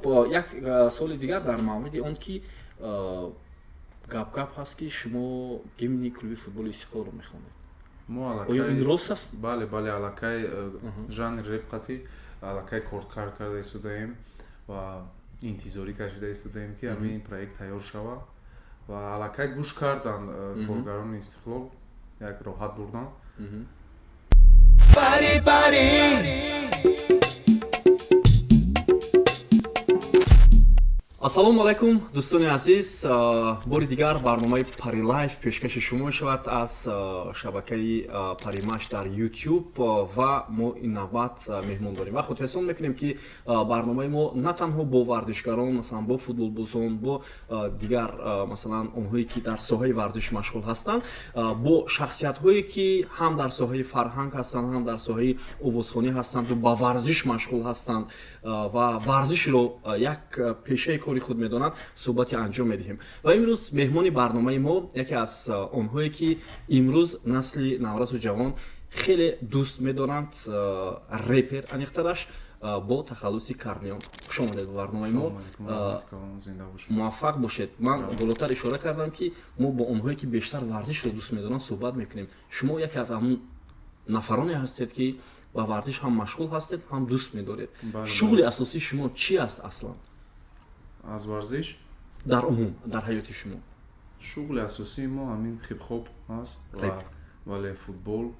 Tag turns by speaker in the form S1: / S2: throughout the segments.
S1: Як суоли дигар дар мавриди он ки гап-гап ҳаст, ки шумо гимни клуби футболи Истиқлолро мехонед. Оё ин рост аст?
S2: Бале, бале, аллакай жанри реп қатӣ аллакай коркар карда истодаем ва интизорӣ кашида истодаем, ки ҳамин проект тайёр шавад, ва аллакай гӯш карданд коргарони Истиқлол, як роҳат бурданд.
S3: Пари, пари.
S1: Ассалому алайкум, дӯстони азиз. Бори дигар барномаи Парилайф пешкаши шумо мешавад аз шабакаи Паримаш дар Ютуб, ва мо ин навбат меҳмон дорем ва хотиррасон мекунем, ки барномаи мо на танҳо бо варзишгарон, масалан, бо футболбозон, бо дигар, масалан, онҳое ки дар соҳаи варзиш машғул ҳастанд, бо шахсиятҳое ки ҳам дар соҳаи фарҳанг ҳастанд, ҳам дар соҳаи овозхонӣ ҳастанду ба варзиш машғул ҳастанд ва варзишро як пешаи кори худ медонанд, суҳбате анҷом медиҳем. Ва имрӯз меҳмони барномаи мо яке аз онҳое ки имрӯз насли наврасу ҷавон хеле дӯст медоранд, репер, аниқтараш бо тахаллуси Карлеон. Хуш омадед ба барномаи мо, муваффақ бошед. Ман болотар ишора кардам, ки мо бо онҳое ки бештар варзишро дӯст медоранд, суҳбат мекунем. Шумо яке аз ҳамун нафароне ҳастед, ки ба варзиш ҳам машғул ҳастед, ҳам дӯст медоред. Шуғли асосии шумо чӣ аст аслан?
S2: Аз варзиш?
S1: Дар умум, дар ҳаёти шумо.
S2: Шуғли асосии мо ҳамин хип-хоп аст, вале футбол,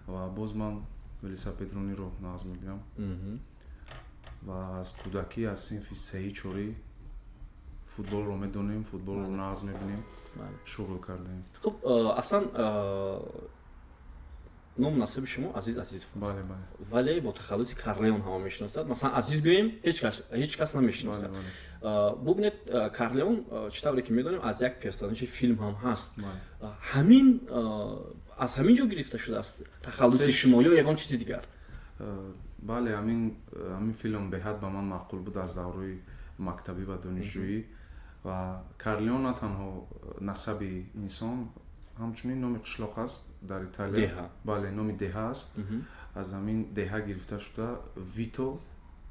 S2: ва боз ман велосипедрониро нағз мебинам ва аз кӯдакӣ, аз синфи сеи чорӣ футболро медонем, футболро нағз мебинем, шуғл кардаем.
S1: Хуб, аслан ному насаби шумо Азиз Азизов аст, вале бо тахаллуси Карлеон ҳама мешиносад. Масалан, Азиз гӯем, ҳеҷ кас намешиносад. Бубинед, Карлеон, чӣ тавре ки медонем, аз як персонажи филм ҳам ҳаст. Ҳамин аз ҳамин ҷо гирифта шудааст тахаллуси шумо ё ягон чизи дигар?
S2: Бале, ҳамин филм беҳад ба ман маъқул буд аз давраи мактабӣ ва донишҷӯӣ, ва Карлеон на танҳо насаби инсон, ҳамчунин номи қишлоқ аст дар Италия. Бале, номи деҳа аст. Аз ҳамин деҳа гирифта шуда, Вито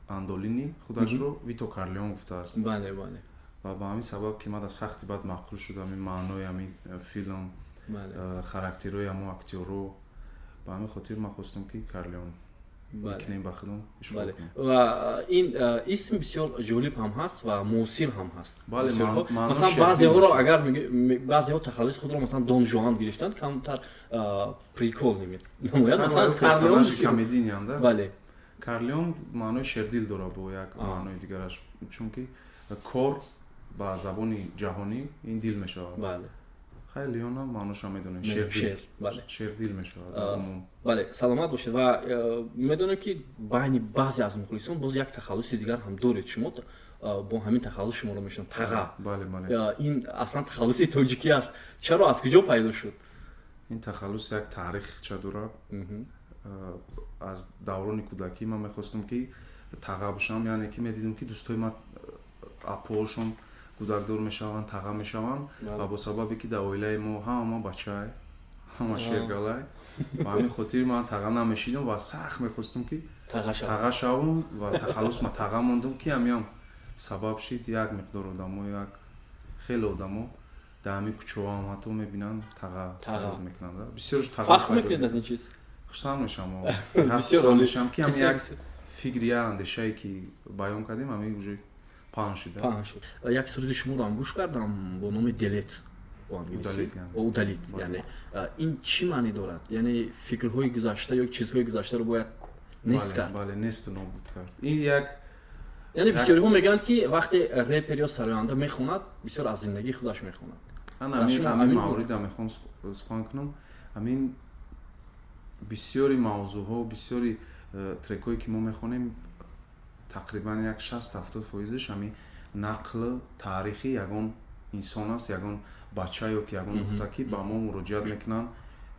S2: Андолини худашро Вито Карлеон гуфтааст.
S1: Бале, бале.
S2: Ва ба ҳамин сабаб, ки мада сахти бад маъқул шуд ҳамин маънои ҳамин филм, характерҳои ҳамон актёрро, ба ҳамин хотир ман хостам, ки Карлеон никнейм ба худам.
S1: Ва ин исм бисёр ҷолиб ҳам ҳаст ва муосир ҳам ҳаст. Масалан, баъзеҳоро агар баъзеҳо тахаллуси худро, масалан, Дон Жуан гирифтанд, камтар прикол намояд.
S2: Масалан, комедийный.
S1: Бале.
S2: Карлеон маънои шердил дорад бо як маънои дигараш, чунки кор ба забони ҷаҳонӣ ин дил мешавад. Хай, Леона маъноша медонем, шердил, шердил мешавад.
S1: Бале, саломат бошед. Ва медонем, ки байни баъзе аз мухлисон боз як тахаллуси дигар ҳам доред шумо, бо ҳамин тахаллус шуморо мешиносанд, Таға.
S2: Бале, бале.
S1: Ин аслан тахаллуси тоҷикӣ аст. Чаро, аз куҷо пайдо шуд?
S2: Ин тахаллус як таърихча дорад. Аз даврони кӯдакӣ ман мехостам, ки таға бошам, яъне ки медидам, ки дӯстои ман апоҳошон кӯдакдор мешаванд, таға мешаванд, ва бо сабабе ки дар оилаи мо ҳама бачай, ҳама шергалай, ба ҳамин хотир ман таға намешидам ва сахт мехостам, ки таға шавам, ва тахаллус ма Таға мондум, ки ҳамиам сабаб шид як миқдор одамо, як хеле одамо дар ҳамин кӯчаҳоам ҳатто мебинанд, Таға мекунанд, бисёрш.
S1: Таға фахр мекунед аз ин чиз?
S2: Хурсанд мешавам, хурсанд мешавам, ки ҳами як фикри, як андешае ки баён кардем, ҳамин уже паҳн шуда.
S1: Паҳн шуд. Як суруди шуморо ҳам гӯш кардам бо номи Delete, удалить. Яъне ин чӣ маънӣ дорад? Яъне фикрҳои гузашта ё чизҳои гузаштаро бояд нест кард?
S2: Бале, несту нобуд кард. Ин як
S1: Яъне бисёриҳо мегӯянд, ки вақте репер ё сароянда мехонад, бисёр аз зиндагии худаш мехонад.
S2: Ҳамин маврида мехоҳам сухан кунам. Ҳамин бисёри мавзӯъҳо, бисёри трекҳое ки мо мехонем, тақрибан як 60-70 фоизаш ҳамин нақли таърихи ягон инсон аст, ягон бача ё ки ягон духтар, ки ба мо муроҷиат мекунанд,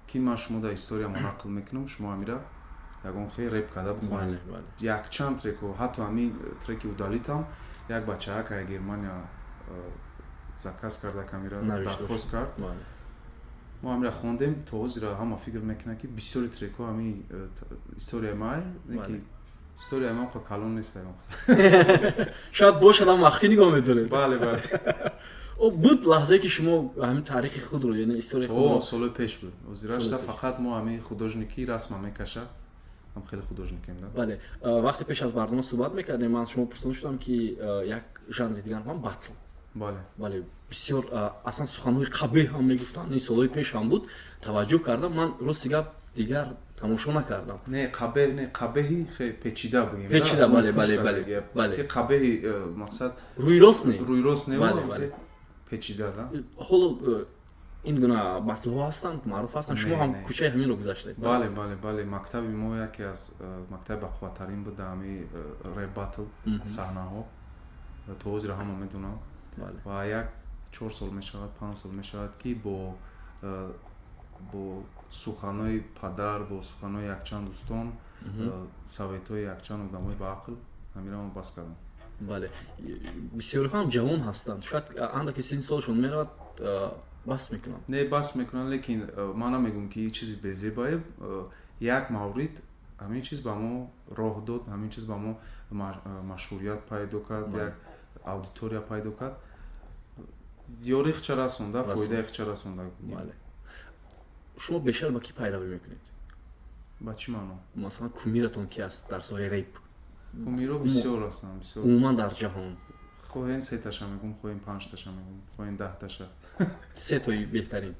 S2: ки ман шумо дар историямо нақл мекунам, шумо ҳамира ягон хел реп карда бихонед. Якчанд трекҳо, ҳатто ҳамин треки удалить ам як бачаак ай Германия заказ карда, камира дархост кард, мо ҳамира хондем. То ҳозира ҳама фикр мекунад, ки бисёри трекҳо ҳамин историяи май ки. Историяи ман қа калон нест.
S1: Шояд бошад, ам махфӣ нигоҳ медоред.
S2: Бале, бале.
S1: Буд лаҳзае, ки шумо ҳамин таърихи худро, яъне историяи худро?
S2: Солҳои пеш буд. Ҳозирашта фақат мо ҳамин художники расма мекаша, ҳам хеле художникем да.
S1: Бале, вақте пеш аз барнома суҳбат мекардем, ман шумо пурсон шудам, ки як жанри дигар ҳам батл.
S2: Бале.
S1: Бале, бисёр аслан суханҳои қабеҳ ҳам мегуфтанд. Ин солҳои пеш ҳам буд. Таваҷҷӯҳ кардам, ман, рости гап, дигар тамошо накардам.
S2: Не, қабеҳ не, қабеҳи печида бигем.
S1: Печида, бале, бале, бале, бале.
S2: Қабеҳи мақсад
S1: рӯйрост не.
S2: Рӯйрост не.
S1: Бале, бале.
S2: Печида да.
S1: Ҳоло ин гуна батлҳо ҳастанд, маъруф ҳастанд. Шумо ҳам кӯчаи ҳаминро гузаштед?
S2: Бале, бале, бале. Мактаби мо яке аз мактаби бақувваттарин буд дар ҳамин рэп батл саҳнаҳо. То ҳозира ҳама медонам. Ва як 4 сол мешавад, 5 сол мешавад, ки бо суханҳои падар, бо суханҳои якчанд дӯстон, советҳои якчанд одамои баақл ҳамира мо бас кардам.
S1: Бале, бисёриҳо ҳам ҷавон ҳастанд, шояд андаке синни солшон меравад, бас мекунанд.
S2: Не, бас мекунанд, лекин ман намегӯм, ки чизи безебае. Як маврид ҳамин чиз ба мо роҳ дод, ҳамин чиз ба мо машҳурият пайдо кард, як аудитория пайдо кард, ёри хча расонда, фоидаи хча расонда.
S1: Бале, шумо бештар ба кӣ пайравӣ мекунед?
S2: Ба чӣ маъно?
S1: Масалан, кумиратон ки аст дар соҳаи реп?
S2: Кумиро бисёр ҳастанд, бисёр.
S1: Умуман дар ҷаҳон.
S2: Хоҳем сеташа мегӯм, хоҳем панҷташа мегӯм, хоҳем 10таша.
S1: Сетои беҳтарин.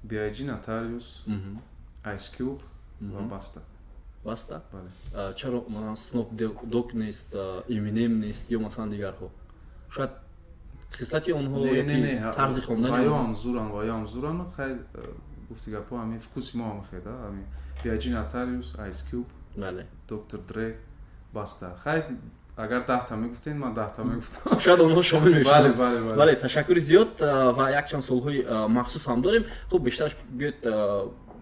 S2: B.I.G., Notorious, Ice Cube ва Баста.
S1: Баста?
S2: Бале.
S1: Чаро масалан Snoop Dogg нест, Eminem нест ё масалан дигарҳо? Шояд хислати онҳо ёки тарзи хондани?
S2: Ваёам зуран, ваёам зуран. Хай, гуфти гапҳо, ҳамин вкуси мо ҳам хеда, ҳамин B.I.G., Notorious, Ice Cube, Доктор Дре, Баста. Хай, агар 10та мегуфтед, ман 10та мегуфтам.
S1: Шояд онҳо шомил мешуданд.
S2: Бале, бале.
S1: Бале, ташаккури зиёд. Ва якчанд суолҳои махсус ҳам дорем. Хуб, бештараш биёед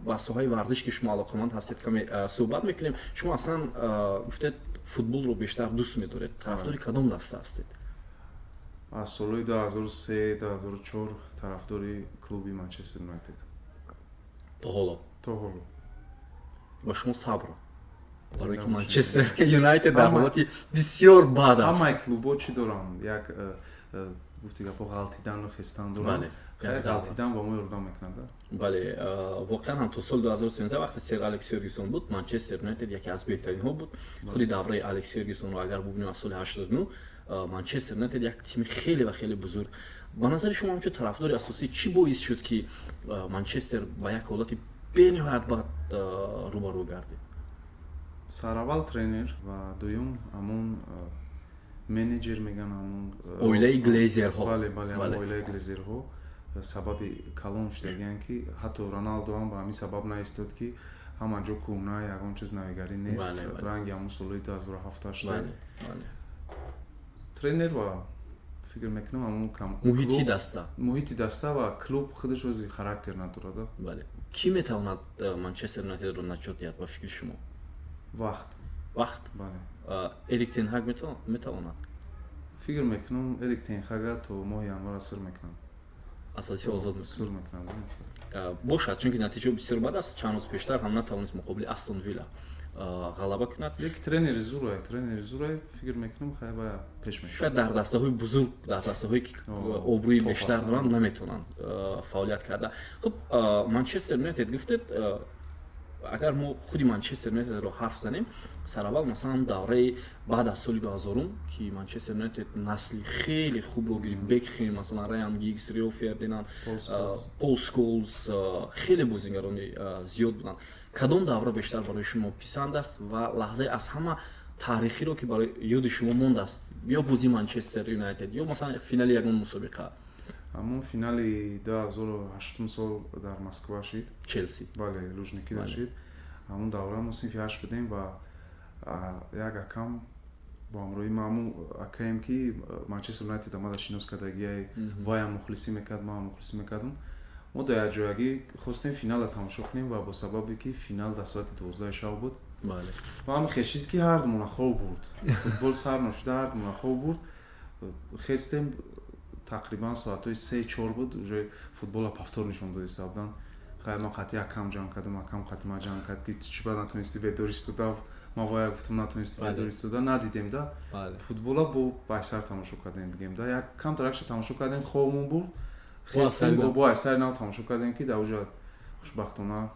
S1: ба соҳаи варзиш, ки шумо алоқаманд ҳастед, каме суҳбат мекунем. Шумо аслан гуфтед, футболро бештар дӯст медоред. Тарафдори кадом даста ҳастед?
S2: Аз солҳои 2003, 2004 тарафдори клуби Манчестер Юнайтед.
S1: То ҳоло?
S2: То ҳоло.
S1: Ва шумо сабр, барои ки Манчестер Юнайтед дар ҳолати бисёр бад аст.
S2: Ҳамаи клубҳо чӣ доранд, як гуфти гапҳо, ғалтидану хестан доранд. Ғалтидан ба мо ёрдам мекунад.
S1: Бале, воқеан ҳам то соли 2013, вақте сер Алекс Фергюсон буд, Манчестер Юнайтед яке аз беҳтаринҳо буд. Худи давраи Алекс Фергюсонро агар бубинем, аз соли 89 Манчестер Юнайтед як тими хеле ва хеле бузург. Ба назари шумо, ҳамчун тарафдори асосӣ, чӣ боис шуд, ки Манчестер ба як ҳолати бениҳоят бад рӯбарӯ гардид?
S2: Сараввал тренер ва дуюм ҳамон менеҷер меган, ҳамон
S1: оилаи Глезерҳо.
S2: Бале, бале, ҳамон оилаи Глезерҳо сабаби калон шудагиянд, ки ҳатто Роналдо ҳам ба ҳамин сабаб наистод, ки ҳама ҷо кӯҳна, ягон чиз навигарӣ нест, ранги ҳамон солҳои 2007. Тренер ва фикр мекунам, ҳамон
S1: муҳити даста.
S2: Муҳити даста ва клуб худаш ози характер надорад.
S1: Бале, кӣ метавонад Манчестер Юнайтедро наҷот диҳад, ба фикри шумо?
S2: Вақт.
S1: Вақт?
S2: Бале.
S1: Эрик Тенхаг метавонад?
S2: Фикр мекунам, Эрик Тенхага то моҳи январа сир мекунам.
S1: Аз вазифа озод?
S2: Сур мекунам.
S1: Бошад, чунки натиҷао бисёр бад аст. Чанд рӯз пештар ҳам натавонист муқобили Астон Вилла ғалаба кунад.
S2: Як тренери зурай, тренери зурай, фикр мекунам, хай ба пеш мешавад.
S1: Шояд дар дастаҳои бузург, дар дастаҳое ки обрӯи бештар доранд, наметавонанд фаъолият карда. Хуб, Манчестер Юнайтед гуфтед. Агар мо худи Манчестер Юнайтедро ҳарф занем, сараввал масалан давраи баъд аз соли 2000, ки Манчестер Юнайтед насли хеле хубро гирифт, Бекхем, масалан, Райан Гигс, Рио Фердинанд, Пол Сколс, хеле бозигарони зиёд буданд. Кадом давра бештар барои шумо писанд аст ва лаҳзаи аз ҳама таърихиро, ки барои ёди шумо мондааст, ё бозии Манчестер Юнайтед, ё масалан финали ягон мусобиқа?
S2: Ҳамон финали 2008 сол дар Москва шид.
S1: Челси.
S2: Бале, Лужники шид. Ҳамон давра мо синфи ҳашт будем ва як акам бо ҳамроҳи ма, ҳамун акаем, ки Манчестер Юнайтед омада шинос кардагиай, ваям мухлисӣ мекард, маам мухлисӣ мекардам. Мо дар якҷоягӣ хостем финала тамошо кунем ва бо сабабе ки финал дар соати 12 шав буд, ва ҳам хешид, ки ҳардумона хоб бурд, футбол сар нашуда ҳардумона хоб бурд. Хестем, тақрибан соатҳои 3-4 буд, уже футбола повтор нишон дода буданд. Хай, ман қатъи акам ҷанг кардам, акам қатъи ман ҷанг кард, ки чӣ бад натонисти бедор истода. Ма вая гуфтам, натонистем бедор истода, надидем да. Футбола бо байсар тамошо кардем, бигем да, як камтаракша тамошо кардем, хобмон бурд, хестем, бо айсари нав тамошо кардем, ки дар уҷа хушбахтона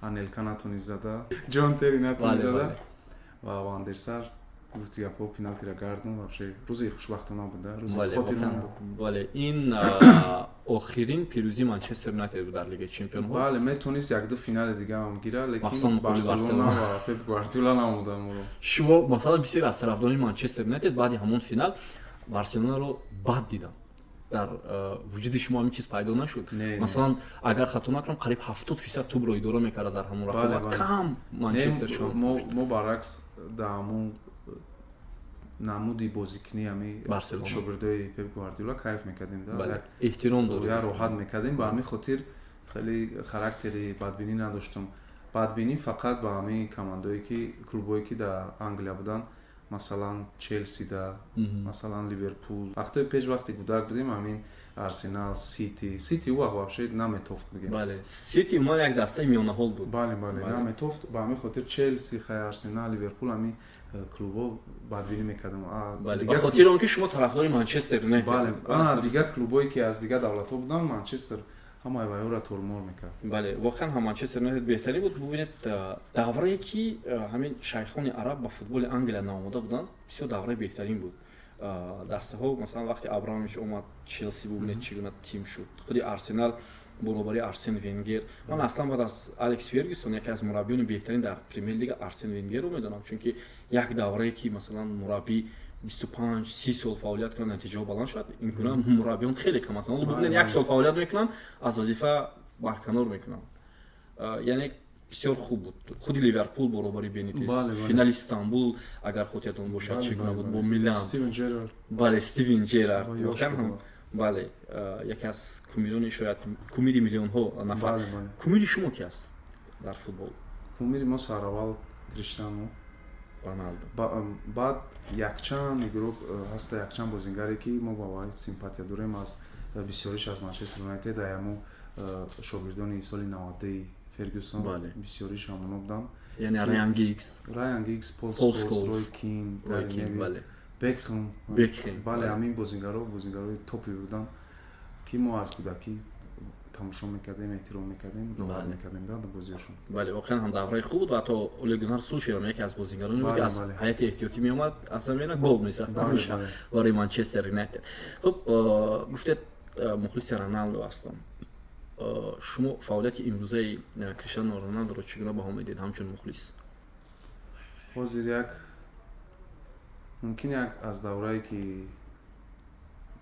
S2: Анелка натонист зада, Ҷон Терри натонист зада ва Ван дер Сар, гуфти гапҳо, пеналтира гардон. Вообще рӯзи хушбахтона буд, рӯзи хотирмон буд.
S1: Бале, ин охирин пирӯзии Манчестер Юнайтед буд дар Лигаи чемпионҳо.
S2: Бале, метонист якду финали дигаам гира, лекин Барселона ва Пеп Гвардиола намуда моро.
S1: Шумо, масалан, бисёр аз тарафдорони Манчестер Юнайтед баъди ҳамон финал Барселонаро бад диданд. Дар вуҷуди шумо ҳамин чиз пайдо нашуд? Масалан, агар хато накунам, қариб 70% тӯбро идора мекард дар ҳамон рақобат, кам Манчестер шанс.
S2: Мо баръакс, дар ҳамон намуди бозикунӣ ҳами шогирдои Пеп Гвардиола кайф мекардем.
S1: Эҳтиром доред.
S2: Я роҳат мекардем. Ба ҳамин хотир хеле характери бадбинӣ надоштум. Бадбинӣ фақат ба ҳамин командое ки, клубое ки дар Англия буданд, масалан Челсида, масалан Ливерпул. Вақтҳои пеш, вақте кӯдак будем, ҳамин Арсенал, Сити. Сити ӯ вақт вообще наметофт, бигем.
S1: Бале, Сити ман як дастаи миёнаҳол буд.
S2: Бале, наметофт. Ба ҳамин хотир Челси, хай, Арсенал, Ливерпул, ҳамин клубҳо бадбинӣ мекардам.
S1: Ба хотири он ки шумо тарафдори Манчестер.
S2: Бале, дигар клубҳое ки аз дигар давлатҳо буданд, Манчестер ҳамаи вайҳоро тормор мекард.
S1: Бале, воқеан ҳам Манчестер Юнайтед беҳтарин буд. Бубинед, даврае ки ҳамин шайхони араб ба футболи Англия наомада буданд, бисёр давраи беҳтарин буд. Дастаҳо, масалан, вақте Абрамович омад Челси, бубинед, чӣ гуна тим шуд. Худи Арсенал баробари Арсен Венгер. Ман аслан баъд аз Алекс Фергюсон яке аз мураббиёни беҳтарин дар Премер Лига Арсен Венгерро медонам, чунки як даврае ки, масалан, мураббӣ 25-30 сол фаъолият кунад, натиҷаҳо баланд шавад, ин гуна мураббиён хеле кам ҳастанд. Ҳоло бубинед, як сол фаъолият мекунанд, аз вазифа барканор мекунанд. Яъне бисёр хуб буд. Худи Ливерпул баробари Бенитес, финали Истанбул, агар хотиратон бошад, чӣ гуна буд бо Милан. Бале, Стивен Джерард, бале, яке аз кумирони, шояд кумири миллионҳо нафар. Кумири шумо ки аст дар футбол?
S2: Кумири мо сараввал Криштиану
S1: Роналдо.
S2: Баъд якчанд игрок ҳаста, якчанд бозингаре, ки мо ба вай симпатия дорем, аз бисёриш аз Манчестер Юнайтед, аямо шогирдони соли 90-и Фергюсон, бисёриш ҳамоно буданд.
S1: Яъне Раян Гигс.
S2: Раян Гигс, Пол Сколс, Рой Кин, Бекхем.
S1: Бекхем.
S2: Бале, ҳамин бозингаро бозингарои топи буданд, ки мо аз кӯдакӣ тамошо мекардем, эҳтиром мекардем, роҳат мекардем да бозиҳошон.
S1: Бале, воқеан ҳам давраи хуб буд ва ҳатто Оле Гуннар Сулшерам яке аз бозингароне буд, ки аз ҳайати эҳтиётӣ меомад, аз замина гол мезад ҳамеша барои Манчестер Юнайтед. Хуб, гуфтед, мухлиси Роналдо ҳастам. Шумо фаъолияти имрӯзаи Криштиану Роналдоро чӣ гуна баҳо медиҳед ҳамчун мухлис?
S2: Ҳозир як мумкин як аз даврае ки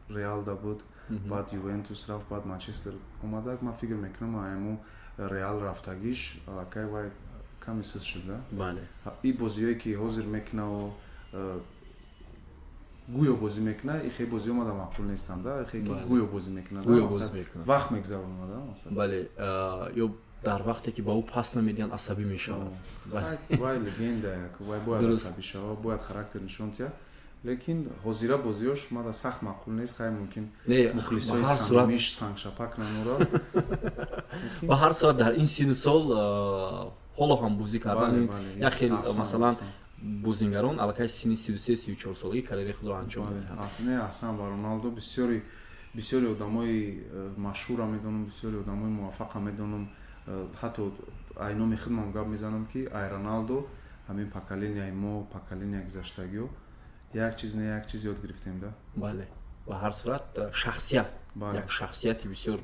S2: Реалда буд, баъд Ювентус рафт, баъд Манчестер омадак, ман фикр мекунам, аямо Реал рафтагиш аллакай вай каме суст шуда. И бозиҳое ки ҳозир мекунаву гӯё бозӣ мекуна, ихе бозиҳо мада маъқул нестанд да, ихе ки гӯё бозӣ мекуна, вақт мегзаронада.
S1: Бале, ё дар вақте ки ба ӯ пас намедиҳанд, асабӣ мешавад.
S2: Вай легенда як, вай бояд асабӣ шавад, бояд характер нишон диҳад, лекин ҳозира бозиёш мада сахт маъқул нест. Хай, мумкин мухлисои самимиш сангшапа кунанд ӯро.
S1: Ба ҳар сурат, дар ин сину сол ҳоло ҳам бозӣ кардан як хел, масалан, бозингарон аллакай синни 33-34 солагӣ карьераи худро анҷом
S2: медиҳанд. Аҳсан ба Роналдо. Бисёри бисёри одамои машҳурра медонам, бисёри одамои муваффақа медонам, ҳатто ай номи худмам гап мезанам, ки ай Роналдо ҳамин поколенияи мо, поколенияи гузаштагиҳо як чиз не, як чиз ёд гирифтем да.
S1: Бале, ба ҳар сурат шахсият, як шахсияти бисёр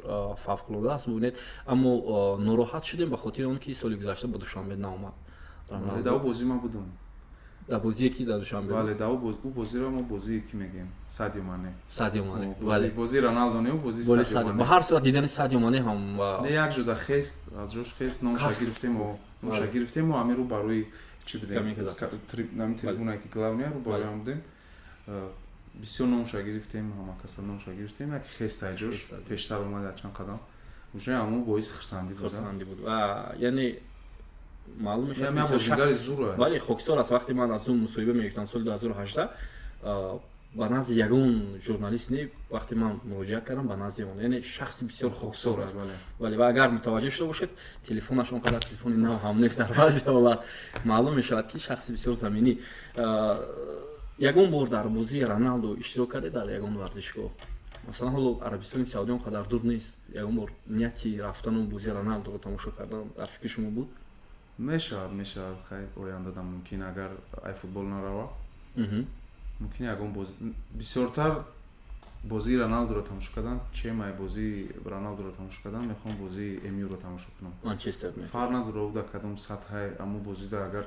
S1: фавқулода аст. Бубинед, аммо нороҳат шудем ба хотири он ки соли гузашта ба Душанбе наомад.
S2: Дар бозӣ ман будам.
S1: Дар бозие ки дар Душанбе?
S2: Бале, дар ӯ бозиро мо бозии ки мегӯем, Садио Мане.
S1: Садио Мане.
S2: Бале, бозии Роналдо не, бозии Садио Мане.
S1: Ба ҳар сурат, дидани Садио Мане ҳам
S2: Не, як ҷода хест, аз ҷош хест, номша гирифтем, номша гирифтем, мо ҳамин рӯ барои чӣ будем, нами трибунае ки главная, рӯ барои ҳам будем, бисёр номша гирифтем, ҳама каса номша гирифтем, як хест ай ҷош, пештар омад як чанд қадам, уже ҳамон боиси хурсандӣ буд.
S1: Хурсандӣ буд ва яъне маълум
S2: мешавад.
S1: Бале, хоксор аст. Вақте ман аз ӯ мусоҳиба мегирифтам соли 2018. Ба назди ягон журналист не, вақте ман муроҷиат кардам, ба назди он, яъне шахси бисёр хоксор аст. Бале, ва агар мутаваҷҷеҳ шуда бошед, телефонаш он қадар телефони нав ҳам нест. Дар баъзе ҳолат маълум мешавад, ки шахси бисёр заминӣ. Ягон бор дар бозии Роналдо иштирок кардед дар ягон варзишгоҳ? Масалан, ҳоло Арабистони Саудӣ он қадар дур нест. Ягон бор нияти рафтану бозии Роналдоро тамошо кардан дар фикри шумо буд?
S2: Мешавад, мешавад. Хай, ояндада мумкин, агар ай футбол нарава, мумкин ягон бози, бисёртар бозии Роналдоро тамошо кардан, чем ай бозии Роналдоро тамошо кардан, мехоҳам бозии МЮ-ро тамошо кунам.
S1: Манчестер.
S2: Фарқ надорад дар кадом сатҳай. Аммо бозида агар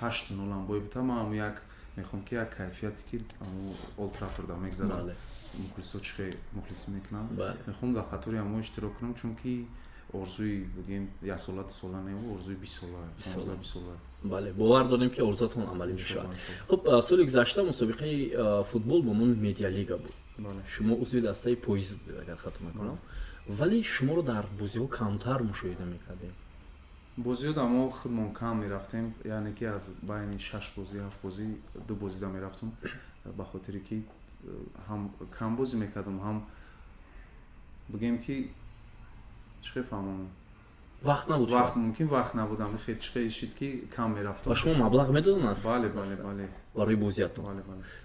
S2: 8-0 ам бой бита, ман як мехоҳам, ки як кайфияте, ки аму Олд Траффорда мегзарад, мухлисо чӣ мухлисӣ мекунанд, мехоҳам дар қатори амо иштирок кунам, чунки орзуи, бигем, яксола, дусола не, орзуи 20 сола, 15, 20 сола.
S1: Бале, бовар дорем, ки орзуатон амалӣ мешавад. Хуб, соли гузашта мусобиқаи футбол бо номи Медиалига буд. Шумо узви дастаи Поиз будед, агар хато накунам, вале шуморо дар бозиҳо камтар мушоҳида мекардем.
S2: Бозиҳо мо худмон кам мерафтем, яъне ки аз байни шаш бозӣ, ҳафт бозӣ ду бозида мерафтум, ба хотире ки ҳам кам бозӣ мекардам, ҳам, бигем, ки чӣ хел фаҳмонам?
S1: Вақт набуд.
S2: Вақт, мумкин, вақт набудам. Хе чӣ хел шид, ки кам мерафтам.
S1: Ва шумо маблағ медоданд аз
S2: Бале.
S1: барои бозиятон?
S2: Бале.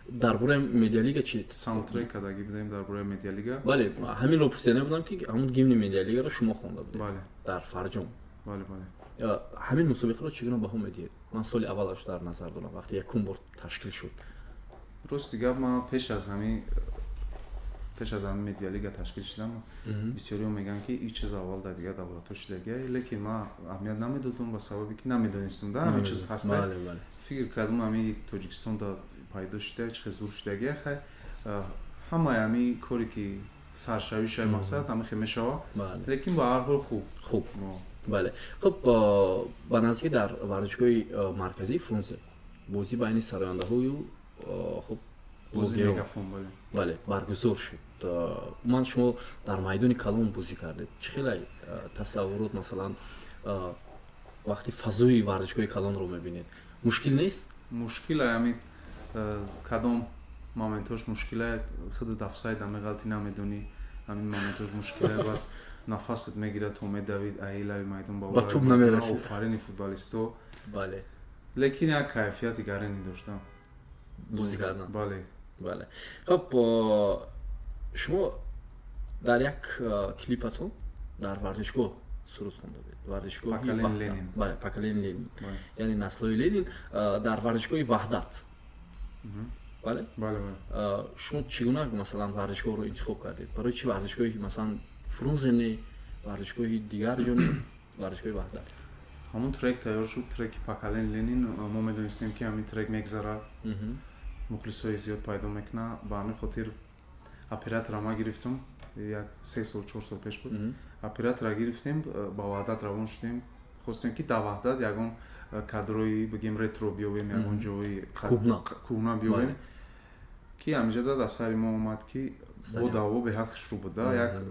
S1: Дар бораи Медиалига чи?
S2: Саундтрек кардагӣ будем дар бораи Медиалига.
S1: Бале, ҳаминро пурсида будам, ки ҳамун гимни Медиалигаро шумо хонда будед.
S2: Бале.
S1: Дар фарҷом.
S2: Бале.
S1: Ҳамин мусобиқаро чӣ гуна баҳо медиҳед? Ман соли аввалаш дар назар дорам, вақте якум бор ташкил шуд.
S2: Рости гап, ман пеш аз ҳамин Медиалига ташкил шудам, бисёриҳо мегӯянд, ки ин чиз аввал дар дигар давлатҳо шудагия, лекин ман аҳамият намедодам, ба сабабе ки намедонистам да ҳамин чиз ҳаста. Фикр кардам, ҳамин Тоҷикистон да пайдо шуда, чӣ хел зур шудагия. Хай, ҳамаи ҳамин коре ки саршавишай, мақсад ҳамин хел мешава, лекин ба ҳар ҳол хуб.
S1: Хуб, бале. Хуб, ба наздикӣ дар варзишгоҳи марказии Фрунзе бозӣ байни сарояндаҳою, хуб,
S2: Мегафон.
S1: Бале, баргузор шуд. Ман шумо дар майдони калон бозӣ кардед. Чӣ хеле тасаввурот, масалан, вақти фазои варзишгоҳи калонро мебинед, мушкил нест?
S2: Мушкил ами кадом моментош мушкила, худи дафсайда меғалти, намедонӣ, ҳамин моментош мушкила. Баъд нафасат мегирад, то медавид аилави майдон.
S1: Ба туб намерасид.
S2: Офарини футболисто.
S1: Бале.
S2: Лекин як кайфияти гарани доштам.
S1: Бозӣ кардан.
S2: Бале.
S1: Бале. Хуб, шумо дар як клипатон дар варзишгоҳ суруд хонда будед,
S2: варзишгоҳи Ленин.
S1: Бале, Поколение Ленин, яъне наслҳои Ленин, дар варзишгоҳи Ваҳдат, бале?
S2: Бале.
S1: Шумо чӣ гуна, масалан, варзишгоҳро интихоб кардед? Барои чӣ варзишгоҳи, масалан, Фрунзе не, варзишгоҳи дигар ҷо не, варзишгоҳи Ваҳдат?
S2: Ҳамон трек тайёр шуд, треки Поколение Ленин. Мо медонистем, ки ҳамин трек мегзарад, мухлисҳои зиёд пайдо мекунад. Ба ҳамин хотир оператора ма гирифтам, як 3 сол, 4 сол пеш буд. Оператора гирифтем, ба Ваҳдат равон шудем. Хостем, ки дар Ваҳдат ягон кадрои, бигем, ретро биёвем, ягон ҷои кӯҳна биёвем, ки ҳамиҷода дар сари мо омад, ки бодаво беҳад хушрӯ буд.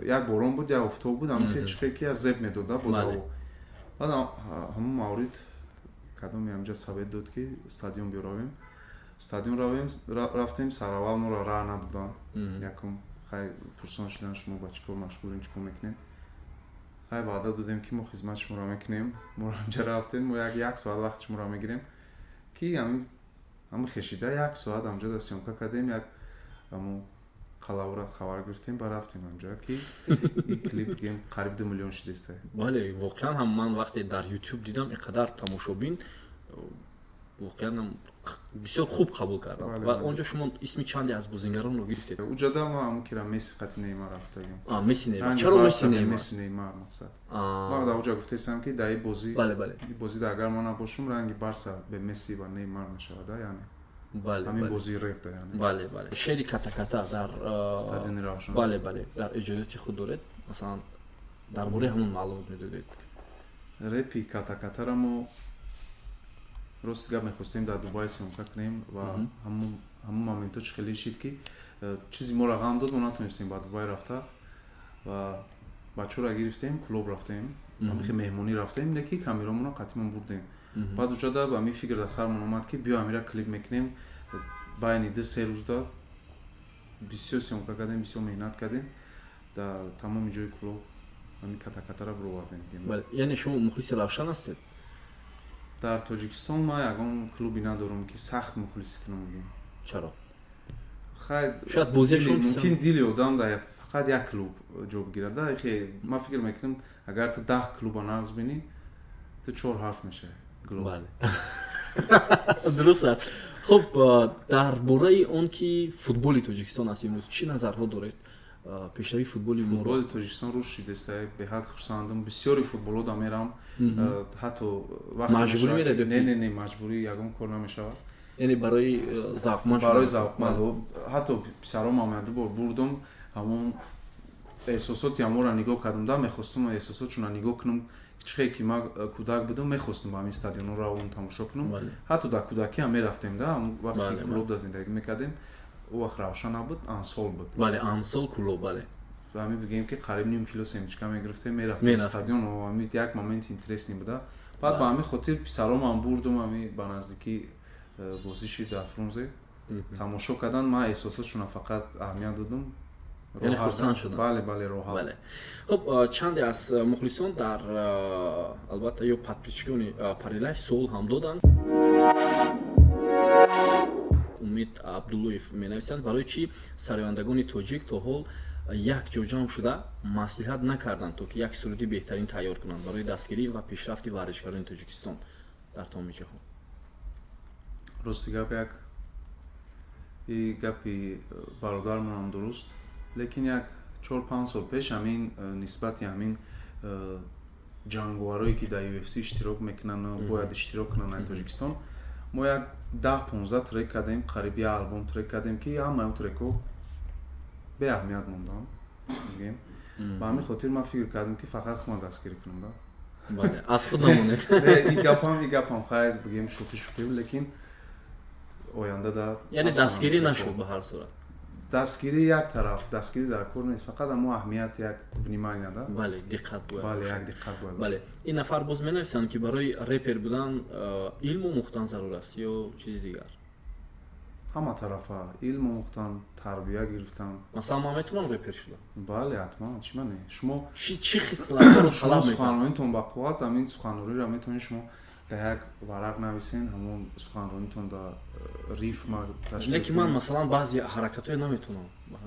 S2: Як борон буд, як офтоб буд, ҳамин чихе ки аз зеб медода бодаво. Баъд ҳамон маврид кадоме ҳамҷа совет дод, ки стадион биравем. Стадион равем, рафтем, сараввал моро раҳ надоданд. Якум хай пурсон шудан: шумо ба чӣ кор машғулин, чӣ кор мекунед? Хай, ваъда додем, ки мо хизмати шуморо мекунем, моро ҳамҷа рафтем, мо як соат вақти шуморо мегирем, ки ҳамин хешида як соат ҳамҷа да съёмка кардем, як ҳамун қалавра хабар гирифтем ба рафтем ҳамҷа, ки ин клип, гем, қариб 2 миллион шудеста.
S1: Бале, воқеан ҳам ман вақте дар Ютуб дидам, ин қадар тамошобин, воқеан ҳам бисёр хуб қабул кардам. Ва онҷо шумо исми чанде аз бозингаронро гирифтед.
S2: Уҷада ма ҳамун кира Месси қати Неймар рафтагим.
S1: Месси, Неймар. Чаро Месси, Неймар?
S2: Месси, Неймар. Мақсад, ма дар уҷа гуфтаистам, ки дар ин бозӣ,
S1: бале бале
S2: бозида агар ман набошум, ранги Барса бе Месси ва Неймар мешавад, яъне ҳамин бозии рефда, яъне.
S1: Бале, шери Катаката дар
S2: стадиони Равшан.
S1: Бале, дар эҷодиёти худ доред. Масалан, дар бораи ҳамон маълумот медодед.
S2: Репи Катакатара мо, рости гап, мехостем дар Дубай съёмка кунем ва ҳамун моментҳо чӣ хеле шид, ки чизи моро ғам дод, мо натонистем ба Дубай рафта ва бачаҳоро гирифтем, клуб рафтем, ҳамихе меҳмонӣ рафтем, леки камерамонро қатимон бурдем. Баъд уҷода ҳамин фикр дар сармон омад, ки биё, ҳамира клип мекунем, байни 2-3 рӯзда. Бисёр съёмка кардем, бисёр меҳнат кардем, дар тамоми ҷои Кӯлоб ҳамин ката-катара бировардем.
S1: Бале, яъне шумо мухлиси Равшан ҳастед?
S2: Дар Тоҷикистон ман ягон клуби надорам, ки сахт мухлисӣ кунам, бигем.
S1: Чаро?
S2: Хай.
S1: Шояд бозиашон
S2: мумкин дили одам дар фақат як клуб ҷо бигирад. Хе, ман фикр мекунам, агар ту 10 клуба нағз бинӣ, ту чор ҳарф мешавӣ.
S1: Бале, дуруст аст. Хуб, дар бораи он ки футболи Тоҷикистон аст имрӯз, чӣ назарҳо доред? Пешравии футболи моро.
S2: Футболи Тоҷикистон рушд шидеста, беҳад хурсандам. Бисёри футболода мерам, ҳатто
S1: маҷбурӣ меред?
S2: Не, не, не, маҷбурӣ ягон кор намешавад.
S1: Яъне барои завқманд?
S2: Барои завқманд. Ҳатто писаромам ду бор бурдум, ҳамон эҳсосоти ҳамонро нигоҳ кардам да, мехостум эҳсосотшонро нигоҳ кунам. Чӣ хел ки ман кӯдак будам, мехостум ба ҳамин стадионҳо равон тамошо кунам. Ҳатто дар кӯдакӣ ҳам мерафтем да, вақте ки Кӯлоб зиндагӣ мекардем, ӯ вақт Равшан набуд, Ансол буд.
S1: Бале, Ансол, Кӯлоб, бале.
S2: Ҳамин бигем, ки қариб ним кило семечка мегирифтем, мерафтем стадион. Ҳамин як моменти интересный буда. Баъд ба ҳамин хотир писаромам бурдум, ҳамин ба наздикӣ бозиши дар Фрунзе тамошо кардан. Ман эҳсосотшонро фақат аҳамият додум.
S1: Яъне хурсанд шудам.
S2: Бале, бале, роҳат.
S1: Бале. Хуб, чанде аз мухлисон дар, албатта, ё подписчикони Парилайф суол ҳам доданд. Умид Абдуллоев менависанд: барои чӣ сарояндагони тоҷик то ҳол як ҷо ҷамъ шуда маслиҳат накарданд, то ки як суруди беҳтарин тайёр кунанд барои дастгирӣ ва пешрафти варзишгарони Тоҷикистон дар тамоми ҷаҳон?
S2: Рости гап, як и гапи бародармонам дуруст, лекин як 4-5 сол пеш ҳамин нисбати ҳамин ҷанговарое, ки дар UFC иштирок мекунанд, бояд иштирок кунанд дар Тоҷикистон, мо як 10-15 трек кардем, қариб як албом трек кардем, ки ҳамаи он трекҳо беаҳамият монданд, мегӯем. Ба ҳамин хотир ман фикр кардам, ки фақат худман дастгирӣ кунам да.
S1: Бале, аз худ намонед.
S2: И гапам хайр, бигем, шӯхӣ шӯхӣ, лекин оянда да.
S1: Яъне дастгирӣ нашуд ба ҳар сурат?
S2: Дастгирӣ як тараф, дастгирӣ дар кор нест, фақат амо аҳамият, як внимание да.
S1: Бале, диққат бояд.
S2: Бале, як диққат бояд.
S1: Бале. Ин нафар боз менависанд, ки барои репер будан илм омӯхтан зарур аст ё чизи дигар?
S2: Ҳама тарафа илм омӯхтан, тарбия гирифтан.
S1: Масалан, ман метавонам репер шудам?
S2: Бале, ҳатман, чӣ мане? Шумо
S1: чӣ хислатҳоро
S2: шумо
S1: талаб мекунад?
S2: Суханронитон ба қувват, ҳамин суханрониро метавонед шумо дар як варақ нависен, ҳамон суханронитон дар рифма ташкил
S1: Лекин ман
S2: кунед.
S1: масалан, баъзе ҳаракатҳое наметавонам.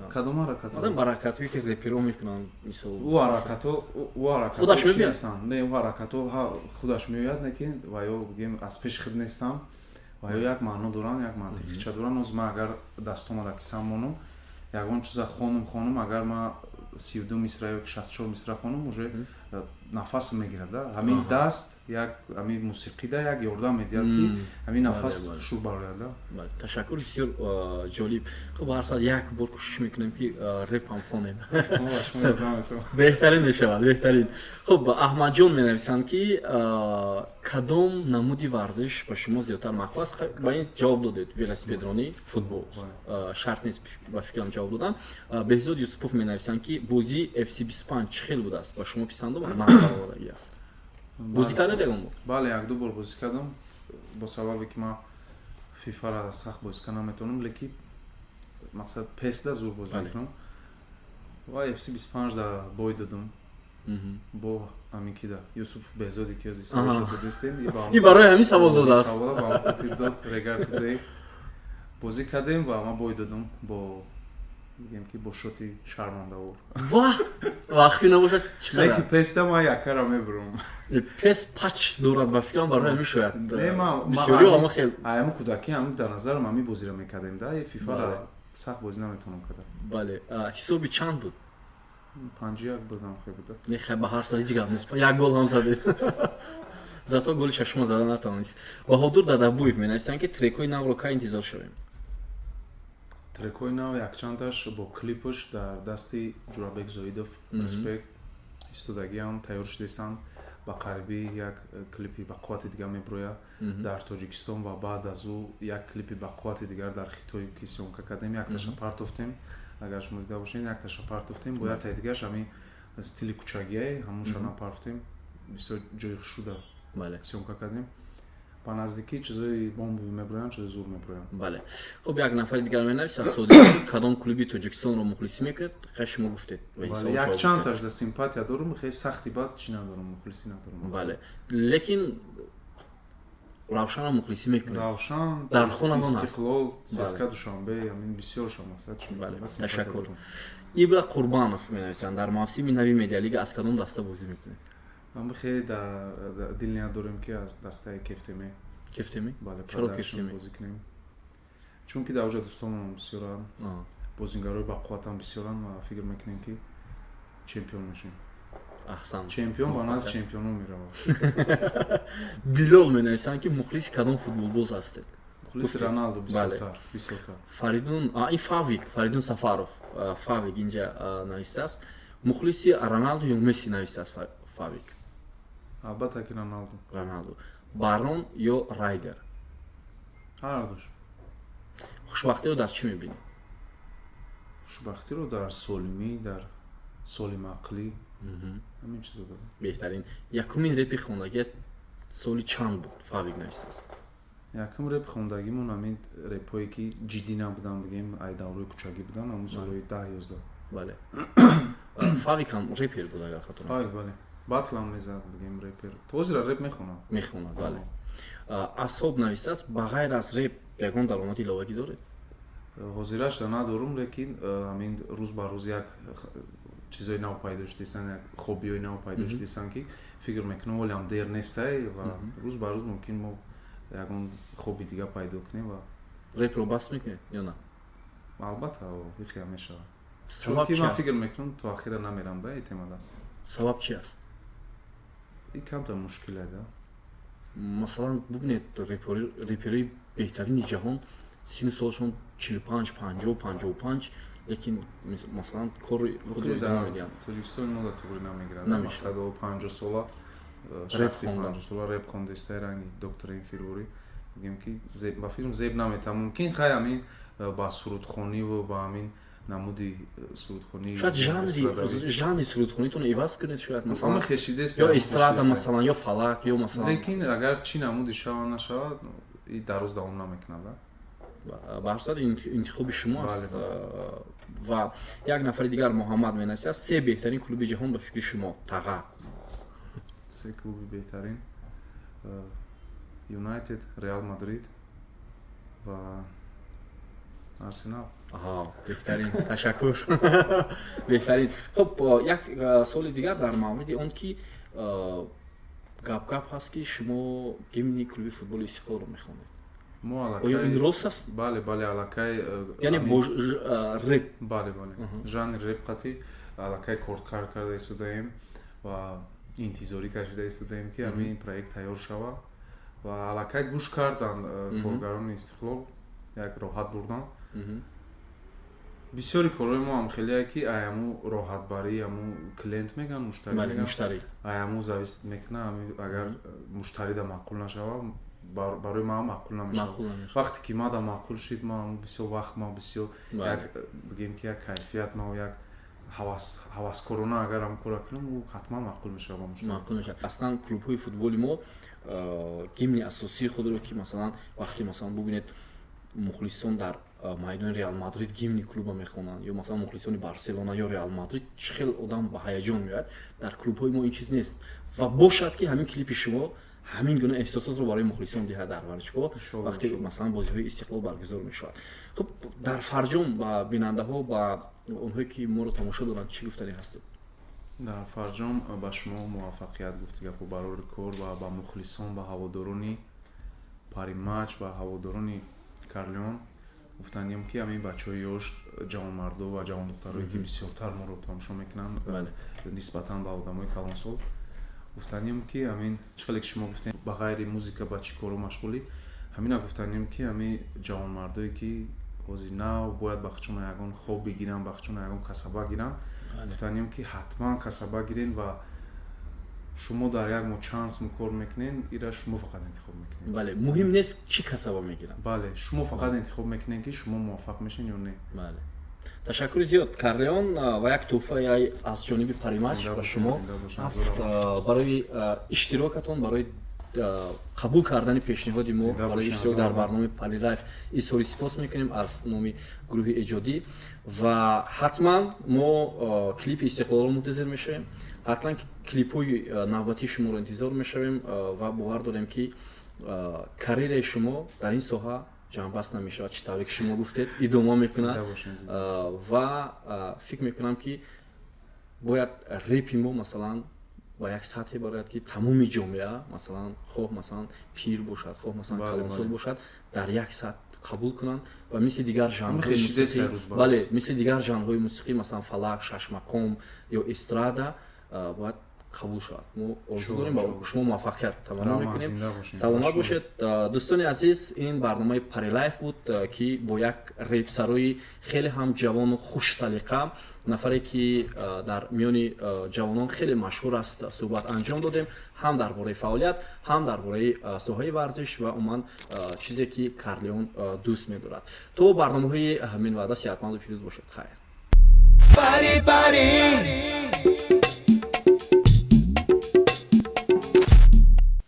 S2: Кадом ҳаракатҳо?
S1: Масалан, ҳаракатҳое, ки реперо мекунанд, мисол.
S2: Ӯ ҳаракатҳо, ӯ ҳаракатҳо
S1: Худаш
S2: чӣ
S1: мебиёд?
S2: нестанд. Не, ӯ ҳаракатҳо худаш меояд, лекин ва ё, бигем, аз пеши худ нестанд, ва ё як маъно доранд, як мантиқича доранд. Ҳозир ман агар дастомада кисам монум, ягон чиза хонум, агар ман 32 мисра ё 64 мисра хонум, уже нафас мегирад да. Ҳамин даст як ҳамин мусиқида як ёрдам медиҳад, ки ҳамин нафас шур барояд да.
S1: Бале, ташаккур, бисёр ҷолиб. Хуб, ҳар соат як бор кӯшиш мекунем, ки реп ҳам хонем.
S2: Мо ба шумо ёрдам метавонем.
S1: Беҳтарин мешавад, беҳтарин. Хуб, Аҳмадҷон менависанд, ки кадом намуди варзиш ба шумо зиёдтар маъқул аст? Ба ин ҷавоб додед: велосипедронӣ, футбол. Шарт нест, ба фикрам, ҷавоб додам. Беҳзод Юсупов менависанд, ки бозии FC 25 чӣ хел будааст, ба шумо писанд омад? Нағз аст? Бозӣ кардед ягон бор?
S2: Бале, як ду бор бозӣ кардам. Бо сабабе ки ман ФИФАра сахт бозӣ карда наметавонам, лекин мақсад PES-да зур бозӣ мекунам ва FC 25 да бой додам бо ҳамин кида, Юсуф Беҳзоде, ки ҳозир саволшо додистем.
S1: И барои ҳамин савол додааст.
S2: Савола ба ҳам хотир дод. Регар Today бозӣ кардем ва ман бой додам бо, бигем, ки бо шоти шармандавор.
S1: Ва вақфи набошад, чӣ
S2: Леки
S1: қадар?
S2: PES-да ман яккара мебурам.
S1: PES пач дорад, ба фикрам, барои ҳамин шояд
S2: Не,
S1: бисёриҳо ҳама хел.
S2: Аямо кӯдакӣ ҳам дар назарам ҳамин бозиро мекардем да, ФИФАра сахт бозӣ наметавонам карда.
S1: Бале, ҳисоби чанд буд?
S2: 5-1 будам, хел буда.
S1: Не, хай, ба ҳар сурат ҳеҷ гап нест, як гол ҳам задед, зато голи шашума зада натавонист. Баҳодур Дадабуев менависанд, ки трекҳои навро кай интизор шавем?
S2: Трекҳои нав якчандташ бо клипаш дар дасти Ҷурабек Зоидов, респект, истодагиам тайёр шудестанд. Ба қарибӣ як клипи бақуввати дигар мебирояд дар Тоҷикистон ва баъд аз ӯ як клипи бақуввати дигар дар Хитой, ки съёмка кардем. Якташа партофтем, агар шумо дида бошед, якташа партофтем, бо яктаи дигараш ҳамин стили кӯчагие, ҳамонша напартофтем, бисёр ҷои хушруда съёмка кардем. Ба наздикӣ чизои бомбовӣ мебироянд, чизои зур мебироянд.
S1: Бале, хуб, як нафари дигар менависад: Содиқ, кадом клуби Тоҷикистонро мухлисӣ мекунед? Хай, шумо гуфтед.
S2: Якчандташ да симпатия дорум, хеле сахти бад чӣ надорум, мухлисӣ надорум.
S1: Бале, лекин Равшанам мухлисӣ мекунед.
S2: Равшан.
S1: Дар хона.
S2: Истиқлол, ЦСКА Душанбе, ҳамин бисёрша мақсад.
S1: Бале, ташаккур. Ибра Қурбанов менависанд: дар мавсими нави медиалига аз кадом даста бозӣ мекунед?
S2: Ам хеле дар дил ният дорем, ки аз дастаи Кефтеме.
S1: Кефтеме?
S2: Бале.
S1: Чаро Кефтеме?
S2: Бозӣ кунем, чунки дар оҷа дӯстонам бисёранд, бозингарои бақувватам бисёранд ва фикр мекунем, ки чемпион мешем.
S1: Аҳсан.
S2: Чемпион ба назди чемпионон меравад.
S1: Билол менависанд, ки мухлиси кадом футболбоз ҳастед?
S2: Мухлиси Роналду бисёртар, бисёртар.
S1: Фаридун, ин Фавик, Фаридун Сафаров, Фавик инҷа навистааст: мухлиси Роналду ё Месси, навистааст Фавик.
S2: Албатта ки Роналду.
S1: Роналду. Барон ё Райдер?
S2: Ҳардуш.
S1: Хушбахтиро дар чӣ мебинӣ?
S2: Хушбахтиро дар солимӣ, дар солимақлӣ, ҳамин чизо дорам.
S1: Беҳтарин. Якумин репи хондагият соли чанд буд? Фавик навистааст.
S2: Якум реп хондагимон, ҳамин репҳое ки ҷиддӣ набудан, бигем, ай даврои кӯчагӣ будан, ҳамун солҳои 10-11.
S1: Бале, Фавик ҳам репер буд, агар хато.
S2: Фавик, бале, батлам мезад, бигем, репер, то ҳозира реп мехонад.
S1: Мехонад, бале. Асҳоб навистааст: ба ғайр аз реп ягон даромади иловагӣ доред?
S2: Ҳозирашда надорум, лекин ҳамин рӯз ба рӯз як чизои нав пайдо шудисан, як хоббиҳои нав пайдо шудисан, ки фикр мекунам, ҳоле ҳам дер нестай ва рӯз ба рӯз мумкин мо ягон хобби дига пайдо кунем ва
S1: Репро бас мекунед ё на?
S2: Албатта, ихия мешавад, чунки ман фикр мекунам, то ахира намерам да этемада.
S1: Сабаб чи аст?
S2: И камтар мушкиле да.
S1: Масалан, бубинед, реперои беҳтарини ҷаҳон сину солашон 45, 50, 55, лекин, масалан, кори худро идома медиҳанд.
S2: Тоҷикистони мо да туғри намегирад. Мақсад, 50 сола шахси 50 сола реп хондестай, ранги доктор Эмфилвори, бигем ки ба филм зеб наметавон. Мумкин, хай, ҳамин ба сурудхониву ба ҳамин намуди сурудхонӣ.
S1: Шояд жанри сурудхонитон иваз кунед, шояд,
S2: масалан, хешидест.
S1: Ё эстрада, масалан, ё фалак, ё масалан.
S2: Лекин агар чӣ намуди шава нашавад, и дароз давом намекунад.
S1: Ба ҳар сурат, интихоби шумо аст. Ва як нафари дигар, Муҳаммад менависад: се беҳтарин клуби ҷаҳон ба фикри шумо, таға?
S2: Се клуби беҳтарин: Юнайтед, Реал Мадрид ва Арсенал.
S1: Аҳа, беҳтарин, ташаккур, беҳтарин. Хуб, як суоли дигар дар мавриди он ки гап гап ҳаст, ки шумо гимни клуби футболи Истиқлолро мехонед.
S2: Мо
S1: Оё ин рост аст?
S2: Бале, аллакай.
S1: Яъне бо реп?
S2: Бале, жанри реп қатӣ аллакай коркар карда истодаем ва интизорӣ кашида истодаем, ки ҳамин проект тайёр шавад, ва аллакай гӯш карданд коргарони Истиқлол, як роҳат бурданд. Бисёри корҳои мо ҳам хеле, ки аяму роҳатбарӣ, аму клиент меган, муштарӣ меган, аяму зависит мекунад. Агар муштарида маъқул нашава, барои ман маъқул намешавад. Вақте ки мада маъқул шид, ман бисёр вақт, ман бисёр як, бигем ки, як кайфият, ман як ҳаваскорона агар ҳам кора кунам, ӯ ҳатман маъқул мешавад ба муштарӣ.
S1: Маъқул мешавад. Аслан клубҳои футболи мо гимни асосии худро, ки масалан, вақте, масалан, бубинед, мухлисон дар майдони Реал Мадрид гимни клуба мехонанд, ё масалан мухлисони Барселона ё Реал Мадрид, чӣ хел одам ба ҳаяҷон меояд. Дар клубҳои мо ин чиз нест ва бошад, ки ҳамин клипи шумо ҳамин гуна эҳсосотро барои мухлисон диҳад дар варзишгоҳ, вақте, масалан, бозиҳои Истиқлол баргузор мешавад. Хуб, дар фарҷом ба бинандаҳо, ба онҳое ки моро тамошо доранд, чӣ гуфтанӣ ҳастед?
S2: Дар фарҷом ба шумо муваффақият гуфти гапо барори кор ва ба мухлисон, ба ҳаводорони Паримач, ба ҳаводорони Карлеон гуфтаниям, ки ҳамин бачаҳои ёш, ҷавонмардо ва ҷавондухтарое ки бисёртар моро тамошо мекунанд нисбатан ба одамои калонсол, гуфтаниям, ки ҳамин чӣ хеле ки шумо гуфтем, ба ғайри музика ба чӣ коро машғулӣ, ҳамина гуфтаниям, ки ҳамин ҷавонмардое ки ҳозир нав бояд ба худшон ягон хоб бигиранд, ба худшон ягон касаба гиранд, гуфтаниям, ки ҳатман касаба гирен ва шумо дар як моҳ чанд сум кор мекунед, ира шумо фақат интихоб мекунед.
S1: Бале, муҳим нест, чӣ касаба мегиранд.
S2: Бале, шумо фақат интихоб мекунед, ки шумо муваффақ мешед ё не.
S1: Бале, ташаккури зиёд, Карлеон, ва як тӯҳфа аз ҷониби Паримач ба шумо аст барои иштирокатон, барои қабул кардани пешниҳоди мо, барои иштирок дар барномаи Пари Лайф изҳори сипос мекунем аз номи гурӯҳи эҷодӣ. Ва ҳатман мо клипи Истиқлолро мунтазир мешавем, ҳатман клипҳои навбатии шуморо интизор мешавем ва бовар дорем, ки карьераи шумо дар ин соҳа ҷамъбаст намешавад, чӣ тавре ки шумо гуфтед, идома мекунад. Ва фикр мекунам, ки бояд репи мо, масалан, ба як сатҳе барояд, ки тамоми ҷомеа, масалан, хоҳ, масалан, пир бошад, хоҳ, масалан, калонсол бошад, дар як сатҳ қабул кунанд ва мисли дигар жанрҳои мусиқӣ, бале, мисли дигар жанрҳои мусиқӣ, масалан, фалак, шашмақом ё эстрада, бояд қабул шавад. Мо орзу дорем, ба шумо муваффақият таманно мекунем. Саломат бошед. Дӯстони азиз, ин барномаи Парилайф буд, ки бо як репсарои хеле ҳам ҷавону хушсалиқа, нафаре ки дар миёни ҷавонон хеле машҳур аст, суҳбат анҷом додем, ҳам дар бораи фаъолият, ҳам дар бораи соҳаи варзиш ва умуман чизе ки Карлеон дӯст медорад. То барномаҳои минбаъда сиҳатманду пирӯз бошед. Хайр.
S3: Пари, пари.